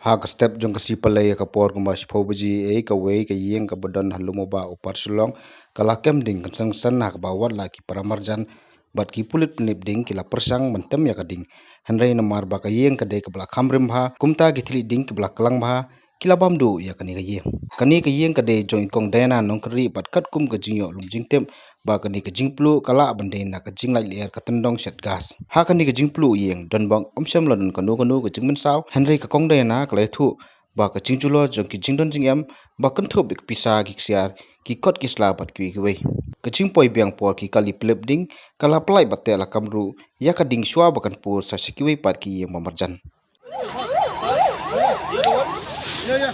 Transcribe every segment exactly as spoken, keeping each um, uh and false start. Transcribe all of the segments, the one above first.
Ha ka step jong ka sngi Palei ha ka por kumba shiphew baje eiei, kawei ka ïing kaba don ha Lumumba, Upper Shillong, ka la kem ding kynsang san ha kaba wat la ki para marjan bad ki pulit pynïap ding ki la pyrshang ban tem ïa ka ding. Hynrei namar ba ka ïing ka dei kaba la kham rim bha, kumta ki thylliej ding kiba la klang bha ki la bam duh ïa kane ka ïing. Kane ka ïing ka dei jong i Kong Diana Nongkynrih bad katkum ka jingïoh lum jingtip ba kane ka jingpluh ka lah ban dei na ka jinglait lyer ka tyndong shet gas. Ha kane ka jingpluh ïing, donbok ym shym la don kano kano ka jingmynsaw, hynrei ka Kong Diana ka la ïathuh ba ka jingjulor jong ki jingdon jingem ba kynthup ïa ki pisa, ki ksiar, ki kot ki sla bad kiwei kiwei. Ka jingpoi biang por ki kali pynïap ding ka la pynlait bad teh lakam ruh ïa ka ding shuwa ba kan pur sa sha kiwei pat ki ïing ba marjan. Nga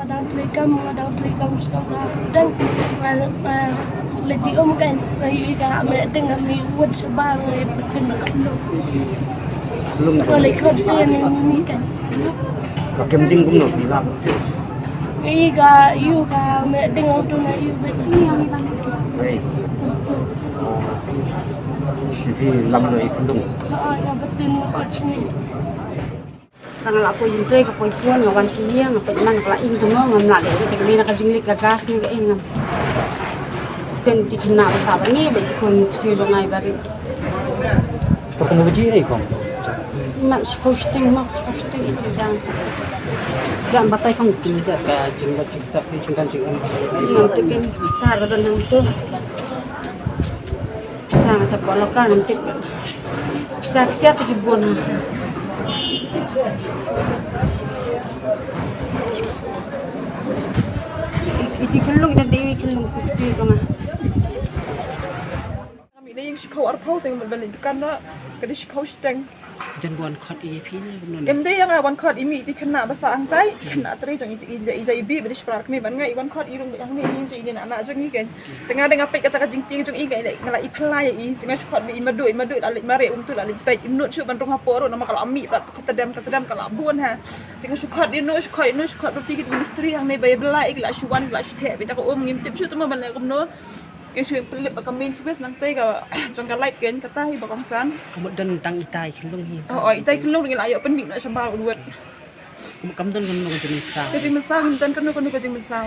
dang trei kam, nga dang trei kam sdang, nga dang, nga, nga leit ïa um kan, nga ïohi ka meh ding, nga mih wut shabar, nga ïa pynpyn na ka lung. Lung. Nga leit khot phi na mih kan. Ba kem ding kumno phi lap? Nga ïohi ka, ïohi ka meh ding, nga tu na ïohi bad ka sdang. Hei. Bas tu. Shi phi lam lo i khunlung. Ha, nga btin nga khot shini. Tang la poi jingtrei ka poi phone, nga wan sha ïing, nga peit man ka la ing tu mo, ngam lah leh ïa ka, ka jingleit ka gas ne ka ing ngam. Ten ti khynnah ba sah ba ngi ba i khun ksiew jong nga i barit. Ka kumno baje ei kong? Imat shiphew shiteng mo, shiphew shiteng i ka jang. Jan batai kong kin ja ka jingbat jingsah, jingdan jingem. Ngam tip ken pisa ka don hangto. Pisa nga sa polo ka ngam tip. Pisa ksiar te ki bun ha. Iti khunlung, iti khunlung ku ksiew jong nga. Kami ne ïing shiphew arphew teng ban leit dukan na ka dei shiphew shiteng. Jan wan khot ïa phi ne kumno ne? Em dei ïa nga wan khot i mih iti khynnah ba sah hangtai, i khynnah trei jong i, i, i, i bi ba dei shipra kmie ban nga i wan khot i rung ba hangne ïing jong i ne na na jong i ken. Te nga dang nga peit kata ka jingtieng jong i, nga i la, nga la i phylla ïa i. Te nga shu khot ba i Madu, i Madu la leit mareh, um tu la leit peit, im nud shuh ban rung hapoh ruh namar ka la mih bad ka tdem, ka tdem ka la bun ha. Te nga shu khot ïa no, shu khot ïa no, shu khot ba phi ki ministry hangne ba ïa bylla ïa ki la shu wan, ki la shu theh beit da ka um, ngim tip shuh te mo ban leh kumno. Ki shu pynlip ba ka main switch nangtai ka jong ka light ken kata hi ba kongsan. Ka mut don tang itai khunlung hi. Oh, oh, itai khunlung ngi la ïoh pynmih noh shabar u wut. Kam don kumno ka jingmynsaw. Ka jingmynsaw ngim don kano kano ka jingmynsaw.